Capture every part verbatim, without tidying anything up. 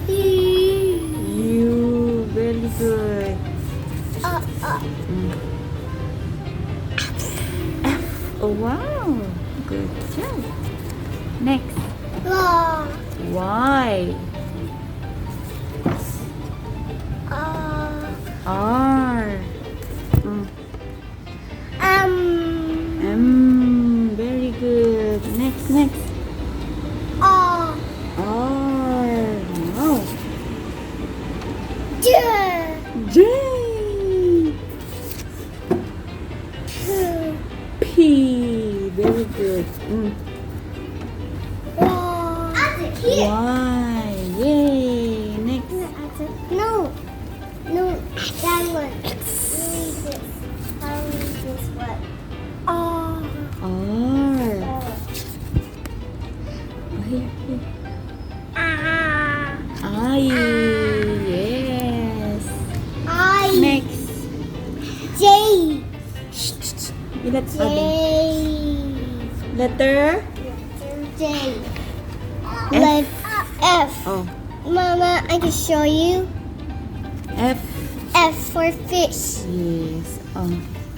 U. Very good. Uh, uh. Mm. F. Oh, wow. Good job. Next. Long. Y. Uh, R. Mm. M. M. Very good. Next, next. R. R. Wow. J. J. P. P. Very good. Mm. Y. Y. Yay. Next. No. No, that one. X. Let me just, let me just what? Oh. R. Oh. Oh, here, here. Ah. I. Ah. Yes. I. Next. J. Shh, shh, shh. Let's J. Letter? Letter J. F. Let-, F. Oh. Mama, I can show you. F. F for fish. Yes. Oh.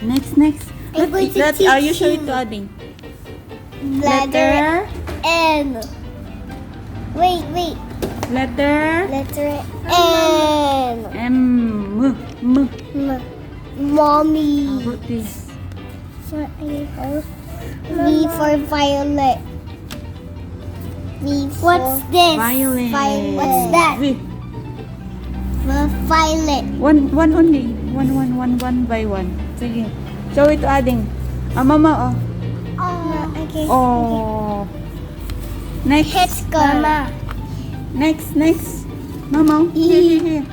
Next, next. I'm going to teach you. Let, let, uh, you show it to Ading. Letter N. Wait, wait. Letter? Letter N. M. M. M. Mommy. How about this? What are you called? V for violet. V for What's this? Violet. Violet. What's that? V. V-, violet. One, one only. One, one, one, one by one. Sige. Show it to Ading. Ah, mama, oh. Oh, okay. Oh. Next. Let's go. Mama. Next, next. Mama, oh. E. Here, here, here.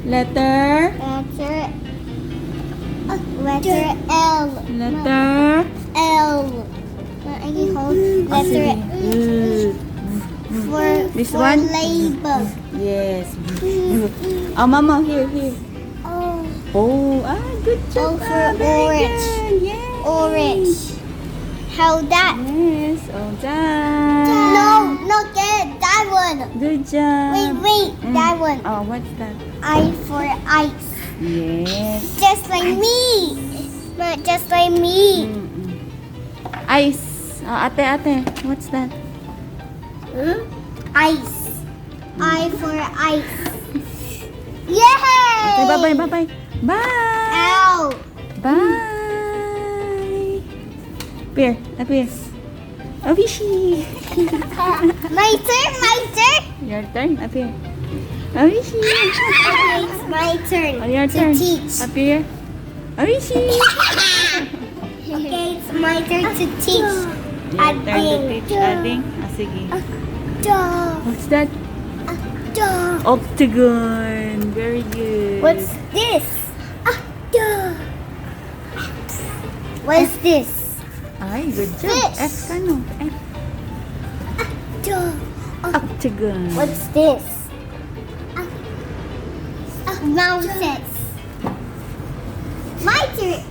Letter? Letter, uh, letter L. Letter? L. Letter L. This one? Label. Yes. Oh, mama, here, here. Oh. Oh, ah, good job. O for orange. Very good. Yay. Orange. How that? Yes, oh, done. No, not that, that one. Good job. Wait, wait, mm, that one. Oh, what's that? I for ice. Yes. Just like me. Not just like me. Mm-mm. Ice. Oh, ate, ate, what's that? Hmm? Ice. I for ice. Yay! Okay, bye-bye, bye-bye. Bye! Ow! Bye! Appear, appear. Obishi! My turn, my turn! Your turn, appear. Obishi! Okay, it's my turn. Oh, your turn. To teach. Appear. Obishi! Okay, it's my turn to teach. Your turn to teach, Ading. Ah, sige. What's that? Octagon. Very good. What's this? What's this? Ay, good job. Fish. F ka, no? F. Octagon. What's this? Mountains. My turn.